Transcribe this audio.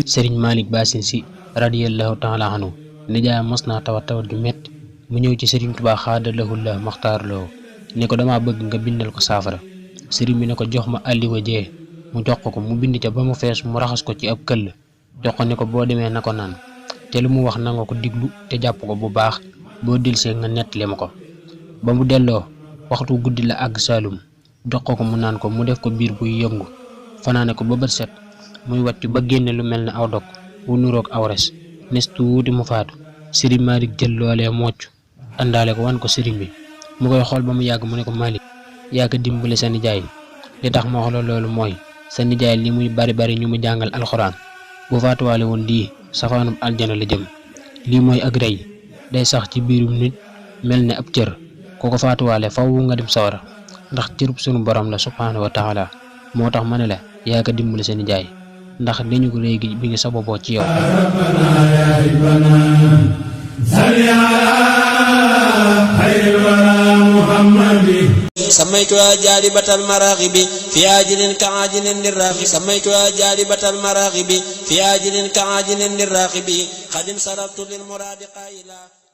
Serigne Malik baasinn si radiyallahu ta'ala anhu nijaayam mos naa tawat ju metti mu ñëw ci Serigne Touba xaadalahu la maxtaar loo ne ko dama bëgg nga bindal ko saafara. Serigne bi ne ko jox ma alliwa jee mu jox ko mu bind ca ba mu fees mu raxas ko ci ab këll jox ko ne ko boo demee na ko naan te lu mu wax na nga ko diglu te jàpp ko bu baax boo dilsee nga nettali ma ko. ba mu delloo waxtu guddi la àgg Saalum jox ko mu naan ko mu def ko biir buy yëngu fanaane ko ba bët set muy wàcc ba génne lu mel ne aw dog wu nuroog aw res nes tuuti mu faatu. Serigne Malik jël loolee mocc àndaale ko wan ko Serigne bi mu koy xool ba mu yàgg mu ne ko Malik yaa ko dimbale sa nijaay li tax ma wax la loolu mooy sa nijaay li muy bari ñu mu jàngal alxuraan bu faatuwaale woon lii safaanub aljana la jëm. lii mooy ak rëy day sax ci biirum nit mel ne ab cër ku ko faatuwaale faw nga dem sawara ndax cërub sunu borom la subhaanahu wa taala moo tax ma ne la yaa ko dimbale sa nijaay ndax dañu ko léegi bi ngi sababoo ci yow. سميتها جالبة المراغب في آجل كعاجل للراغب سميتها جالبة المراغب في آجل كعاجل للراغب قد انصرفت للمراد قائلا